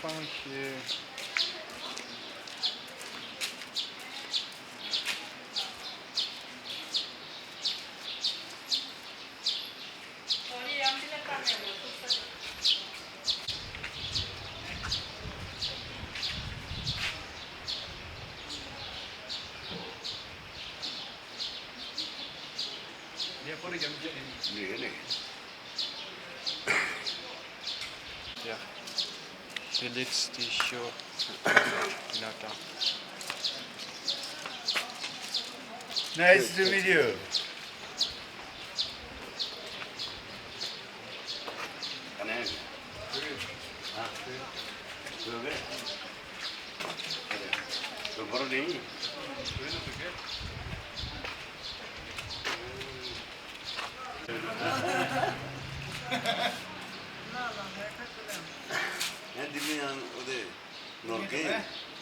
found here. Yeah, Felix Tissot Nata. Nice to meet you.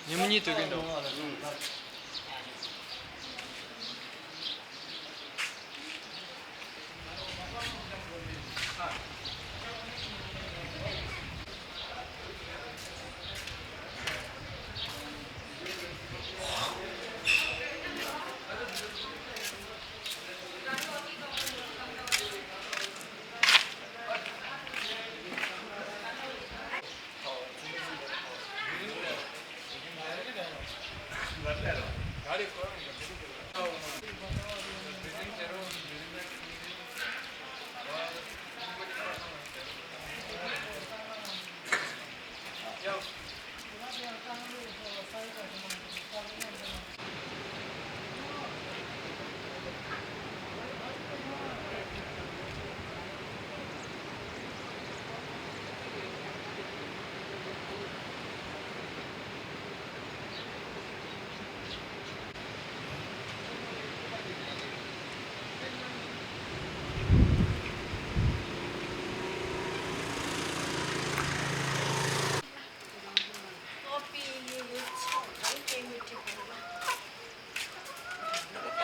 Nimeni to get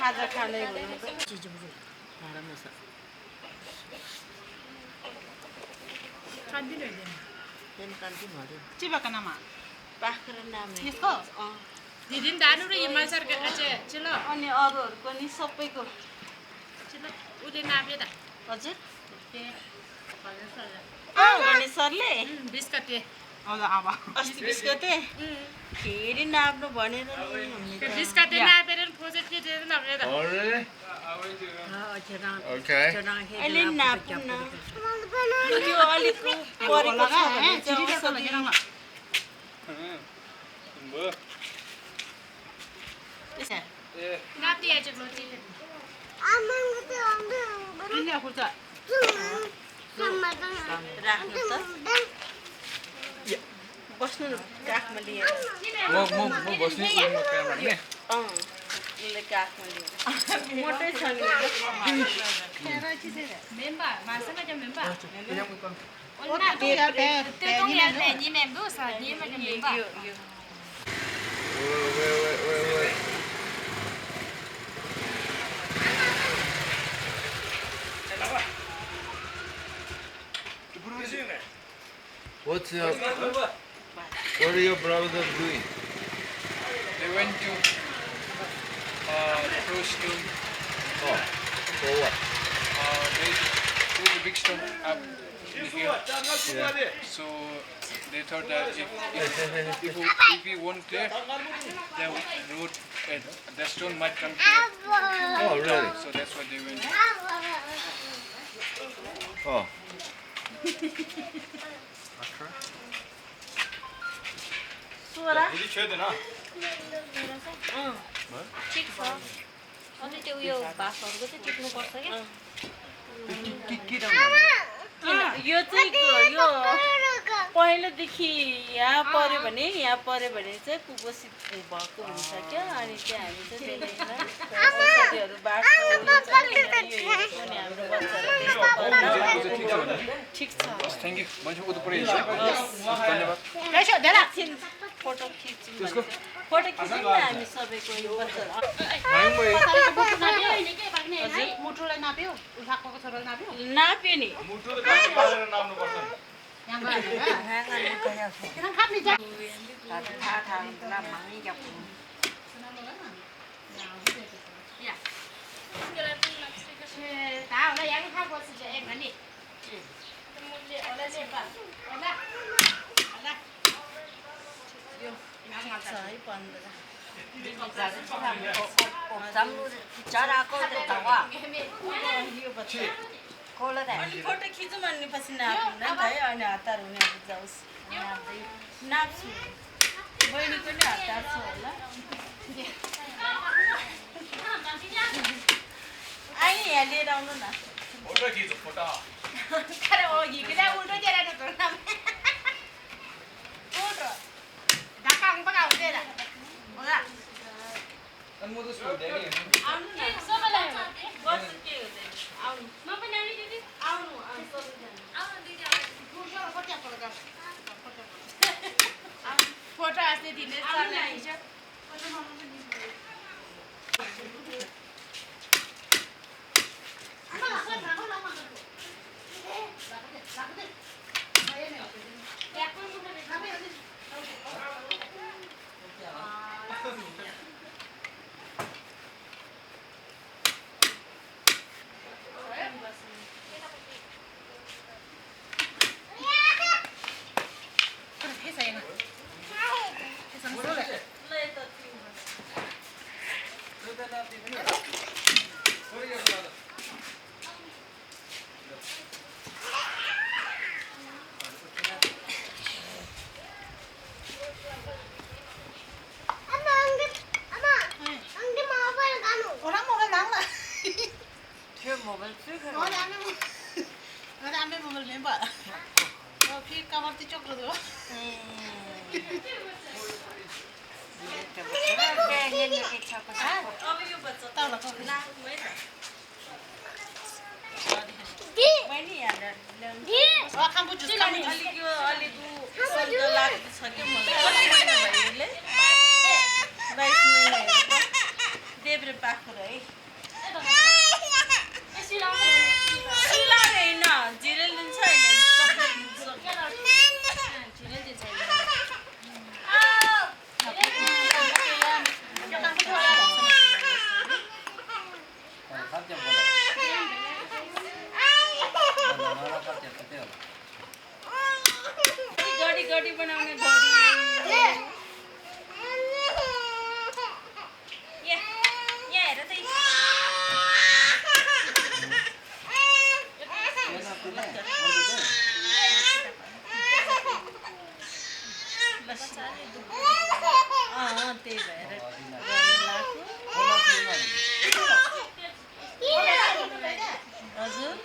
खाजा खाने Ciba kana ma? बाख्रा नाम यसको? दिदिन दानु र हिमाल सरकार चाहिँ चिलो अनि अरूहरूको नि सबैको चिलो उले नाप्यो त हजुर ते गणेश सरले 20 कति अस्ति 20 गते फेरि नाप्नु भनेर नि त्यो 20 कति नापेर प्रोजेक्ट के दिएर नाप्यो त Already? Okay. अहिले नाप्नु न त्यो अलिक परेको छ भने चाहिँ औषधि नाप्ने आइज लोटी Ini aku tak. राख्नु त बस्नु न काखमा लिएर म बस्ने म क्यामेरा नि यसले काखमा लिएर मोटै छ नि member masama jam member Oh, tu ya teh tong ya teh ni member sa ni ma jam member यो Wait. What are your brothers doing? They went to throw stone. Oh, for what? They threw the big stone up in here. Yeah. So they thought that if we won't clear, the road, the stone might come here. Oh, really? So that's what they went. Oh. Zorah Did you ना? ठिक छ अनि त्यो उयो भाषाहरूको चाहिँ टिप्नुपर्छ क्या यो चाहिँ यो पहिलोदेखि यहाँ पर्यो भने चाहिँ कुपोषित भएको हुन्छ क्या अनि चाहिँ हामी चाहिँ त्यसलाई औषधिहरू बाँड्छौँ अनि हाम्रो बच्चाहरू ठिक छ Thank you. मान्छे उता पुरै हिँड्छ. धन्यवाद. Lesho dela फोटो खिच्यौँ फोटो खिच्यौँ न हामी सबैको यो बच्चाहरू मुटुलाई नाप्यो उठाएको छोराले नाप्यो नाप्यो नि मुटुले कति गरेर नाप्नु पर्छ 양가. हाँगा는 गयो 그냥 갑니 자. थाहा 망이 잡고 Tao nó dán khắp qua sự em này. सही पन्ध्र फोटो खिचौँ अनि पछि नाप्नु है अनि हतार हुने जाओस् नाप्छु बहिनीको नि हतार छ होला आइ यहाँ लिएर आउनु न फोटो खिच्नु photo Cara oh gì cái đó nó chơi ra được rồi năm. Đã không bắt đầu đây là. Ủa là. अनि म त सोध्दै नि आउनु न सबैलाई गर्छु के हुँदैन आउनु म पनि आउने दिदी आउनु Photo asli dinle sarla hiç. Orang mau nang lah. त्यो मोबाइल चाहिँ Ada ambil mobil member. Oh, फिर कवर ती चोक दो. अब यो बच्चा Tahu lah kau. नाच्नु है त बहिनी यहाँ Oh, kamu jus kamu jus. अलिक यो अलिक सल्ट लाग्दो छ क्या मलाई 20 महिना भयो यसले 22 महिना देब्रे पाखुरा है सिलाउने होइन जिरेल दिन्छ होइन चक्लेट दिन्छ गडी गडी बनाउने गडी यहाँ हेर त त्यही भएर हजुर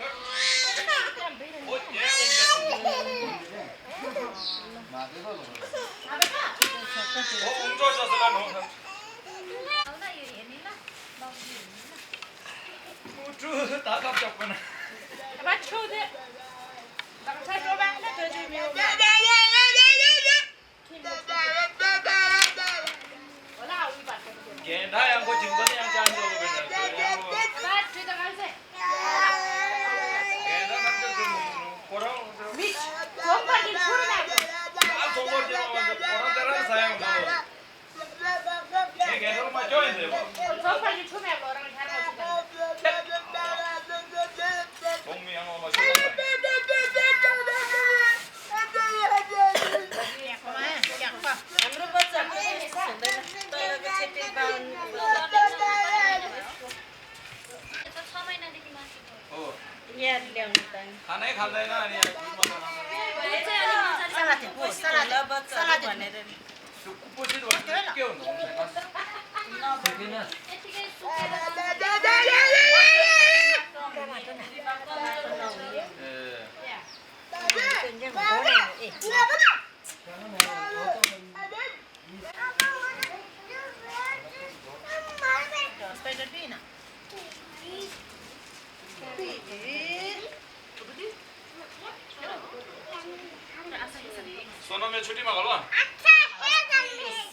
ताता चप्पन Bắt chua thế. Đằng sau cho bạn nó chơi chơi nhiều. Ủa là hậu đi bạn. गेंडा यांको जिंकने yang चांजो को बेना Bắt chơi đằng sau sẽ. गेंडा नंतर पोरा Mix. Xuống vào đi chua này. आ सोमवार जे पोरा तेरा sayang दो ये गेंडा मा join they Xuống vào đi chua này rồi đằng sau nó. 동미 yang मा हाम्रो बच्चाको त्यस्तो हुँदैन तलको छेत्री बाहुन हो यहाँ ल्याउनु त खानै खाल्दैन अनि Salad ya, bu. Salad. ल बच्चाहरू भनेर नि त्यो कुपोषित भन्नु के हुनु Spider Pina. सोनम यो छुट्टीमा गल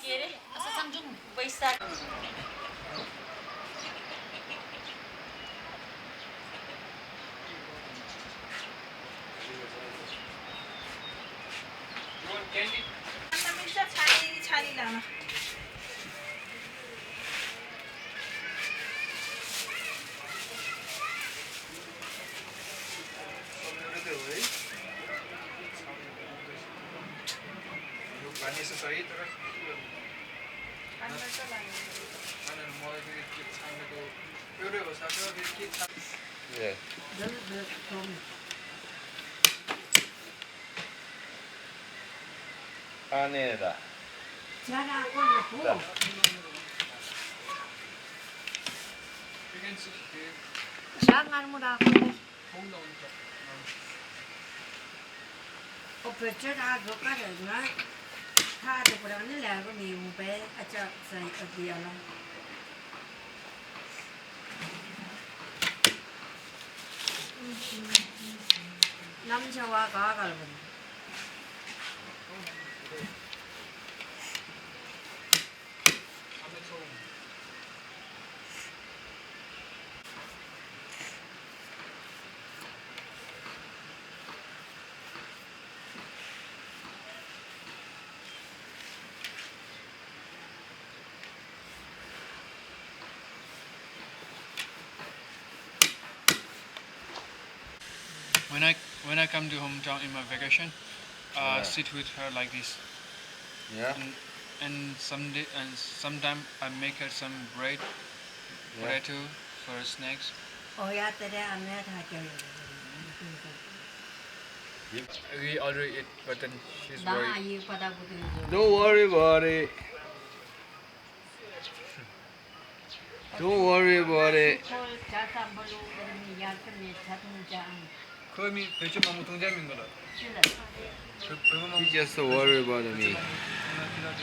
के अरे Asa Samsung. वैशाख Candy. खाना मिल्छ छानी छानी लान पानी से सही तरह खाना त लाग्यो खाना मलाई फेरि के छानेको एउटै हो साथै फेरि के छान 예. 안에다. 자. You can see here. Jangan mudah aku. Hold on. Operasi ada kan? Nah, ada perang ni lah. Aku ni umpai acak saya kerja lah. 남자와 가갈은. When I come to hometown in my vacation, Yeah. sit with her like this, 야. and sometime I make her some bread, Yeah. potato for snacks. Oh ya, tadi anda dah cakap. We already eat, but then she's Dah worried. ayu pada butuh. Don't worry about it. Don't worry about it. Kalau jasa belum berani yang kami satu jam. 그럼이 배추 너무 동자민 거다. Sudah. 그거만 You just worry about me. 기다려.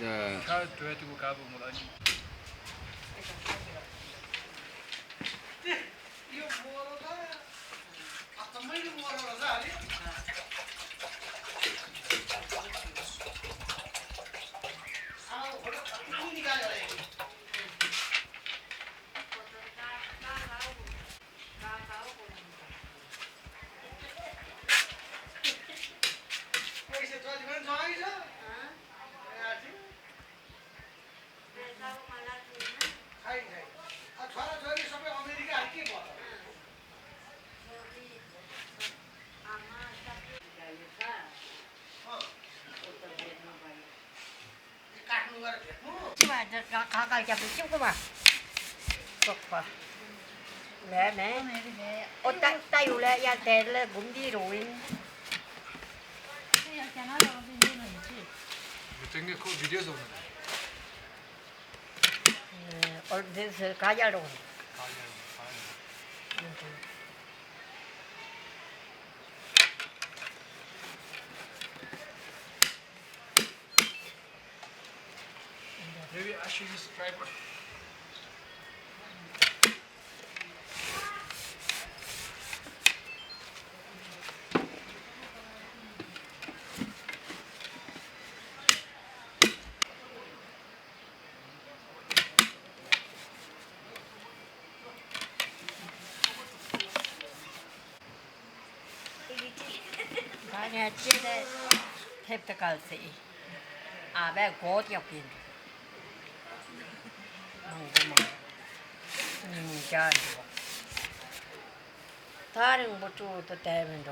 자, 가 줘야 되고 가보 뭐 아니. यो मोरो त अचम्मैले मोरो रहेछ अलि आउ कुनी निकाल्यो रे पैसा जति पनि जगी छ खाइ खाइ छोरा छोरी सबै अमेरिका के भयो काट्नु गएर भेट्नु Cuma kakak jadi cukup mah. Cukup. Lẽ nè. Ô tay tay lẽ ya tay lẽ cũng đi rồi. 되게 그 비디오에서 오는 거. 어디서 가자로. Maybe I should use tripod. Cái này trên đây thép tất cả sĩ. À bé có dọc in. Cha. 다른 것도 때문에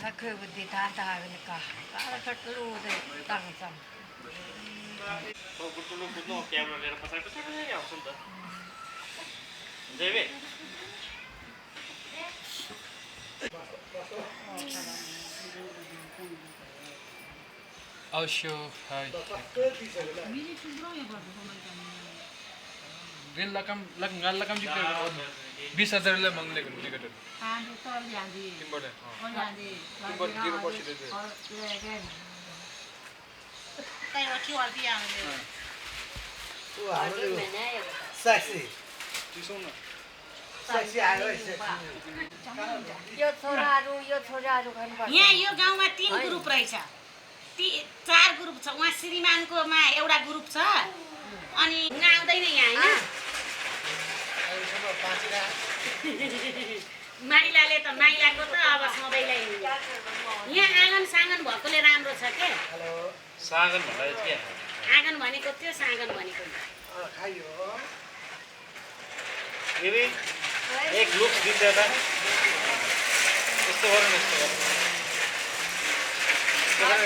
다 그분들이 다 그러니까 까르 끓루데 땅상. Camera लिएर पछाडि पछाडि आउँछ नि त जेबे अवश्य हाय rail लकम लंगाल लकम जी 20,000 मांगले को टिकट तिमीबाट तिमीबाट दिनु पर्छ त्यो त्यहीँबाट क्युआर दिइहाल्नु Sexy. त्यसो न Sexy आयो यो छोराहरू खानुपर्छ यहाँ यो गाउँमा 3 ग्रुप रहेछ 4 ग्रुप छ उहाँ श्रीमानकोमा एउटा ग्रुप छ अनि आउँदैन यहाँ हैन माइलाले त माइलाको त अब सबैलाई यहाँ आँगन साँगन भएकोले राम्रो छ के सागन भन्दा के आँगन भनेको त्यो साँगन भनेको खायो फेरि एक लुक दिन्छ त यस्तो गरौँ यस्तो गरौँ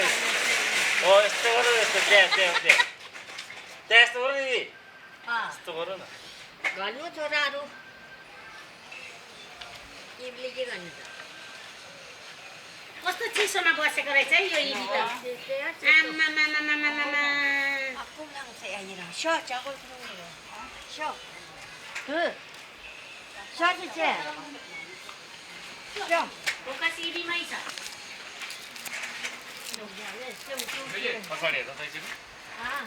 ओ यस्तो गरौँ यस्तो त्यहाँ यस्तो गरौँ नि यस्तो गरौँ न गर्नु छोराहरू इबली के गर्नु त कस्तो चिसोमा बसेको रहेछ है यो इली त आम्मामामामामामा 아꿈랑새 아니라 쉬어 저걸 부르는 거 쉬어 쉬어주지 좀 फोकस इलीमै छ पछाडि हेर्दा त एकछिन 아,